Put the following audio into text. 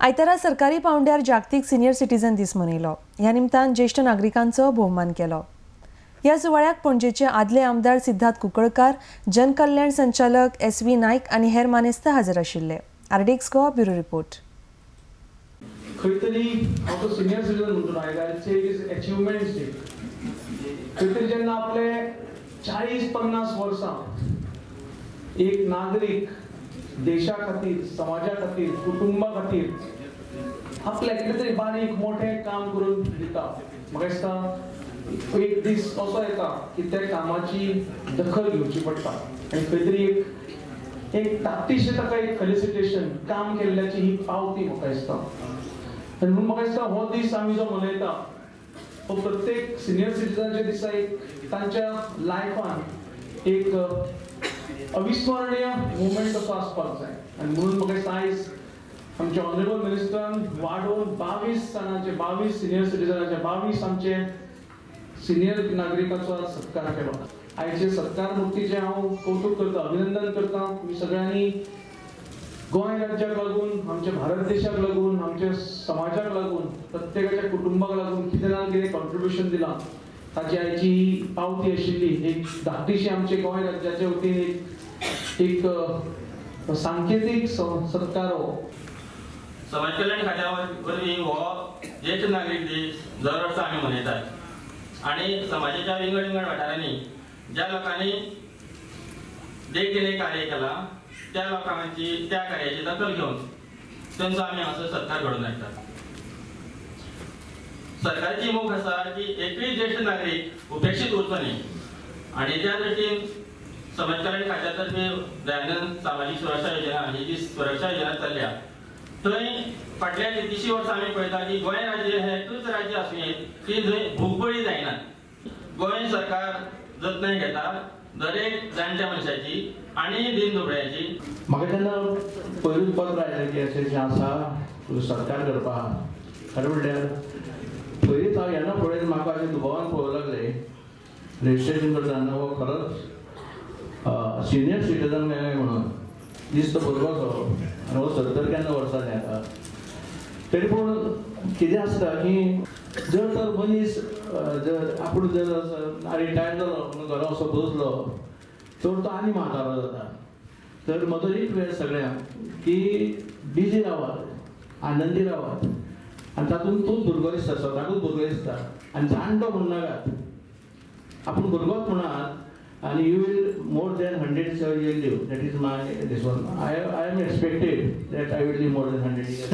आयतारा सरकारी पावंड्यार जागतीक सिनियर सिटीजन दीस मनयलो. ह्या निमतान ज्येश्ठ नागरिकांचो भोवमान केलो. ह्या सुवाळ्याक पणजेचे आदले आमदार सिद्धार्थ कुंकळकार, जनकल्याण संचालक एस व्ही नायक आनी हेर मानेस्त हजर आशिल्ले. RDX Goa, bureau report. खंय तरी हांव तो सिनियर सिटीजन म्हणतो आयज, it is achievement day. खंय तरी जेन्ना आपले 40-50 वर्सां एक नागरीक देशा खातीर, समाजा खातीर, कुटुंबा खातीर आपले कितें तरी बारीक मोठें काम करून दिता, म्हाका दिसता एक दीस असो येता की त्या कामाची दखल घेवची पडटा आनी खंय तरी एक एक धाकटीशें ताका एक फेलिसिटेशन, काम केल्ल्याची ही पावती म्हाका दिसता. आनी म्हणून म्हाका दिसता हो दीस आमी जो मनयता हो प्रत्येक सिनियर सिटीजनाच्या दिसा एक तांच्या लायफान एक अविस्मरणीय मुवमेंट असो आसपाक जाय. आनी म्हणून म्हाका दिसता आयज आमच्या ऑनरेबल मिनिस्टरान वाडोवन 22 जाणांचे, 22 सिनियर सिटीजनाचे, 22 आमचे सिनियर नागरिकाचो आज सत्कार केलो. आयचे सत्कार मुर्तीचें हांव कौतूक करता, अभिनंदन करता. तुमी सगळ्यांनी गोंय राज्याक लागून, आमच्या भारत देशाक लागून, आमच्या समाजाक लागून, प्रत्येकाच्या कुटुंबाक लागून कितें ना कितें कॉन्ट्रिब्युशन दिलां, ताची आयची ही पावती आशिल्ली. एक धाकटीशी आमचे गोंय राज्याचे वतीन एक एक सांकेतीक सत्कार हो. समाज कल्याण खात्या वरवीं हो ज्येश्ठ नागरीक दीस दर वर्सा आमी मनयतात आनी समाजाच्या विंगड विंगड वाठारांनी ज्या लोकांनी देखदिणें कार्य केलां त्या लोकांची त्या कार्याची दखल घेवन तांचो आमी असो सत्कार घडोवन हाडटात. सरकारची मोख आसा की एकूय ज्येश्ठ नागरीक उपेक्षीत उरचो न्ही आनी त्या दृश्टीन समाज कल्याण खात्या तर्फे दयानंद सामाजीक सुरक्षा योजना ही जी सुरक्षा योजना चल्ल्या थंय फाटल्या कितलीशीं वर्सां आमी पळयता की गोंय राज्य हें एकूच राज्य आसूं येत की जंय भूकबळी जायना. गोंय सरकार जतनाय घेता दरेक जाणट्या मनशाची आनी दीन दुबळ्याची. म्हाका तेन्ना पयरूच पत्र आयलें की अशें अशें आसा, तुजो सत्कार करपाक. खरें म्हणल्यार पयलींच हांव येना पळयत म्हाका अशें दुबावान पळोवंक लागले. रजिस्ट्रेशन करतना हो खरोच सिनियर सिटीजन काय म्हणून दिसता भुरगो असो आनी हो 70 केन्ना वर्सांनी येता. तरी पूण कितें आसता की जर तर मनीस जर आपूण जर रिटायर जालो म्हणून घरा असो बसलो तर तो आनी म्हातारो जाता. तर म्हजो रिक्वेस्ट सगळ्यांक की बिजी रावात, आनंदी रावात आनी तातूंत तूंच भुरगो दिसता, स्वताकूच भुरगो दिसता आनी जाणटो म्हणनाकात, आपूण भुरगोच म्हणात आनी you will more than 100 years you will live. That is my this one. I am expected that I will live more than 100 years.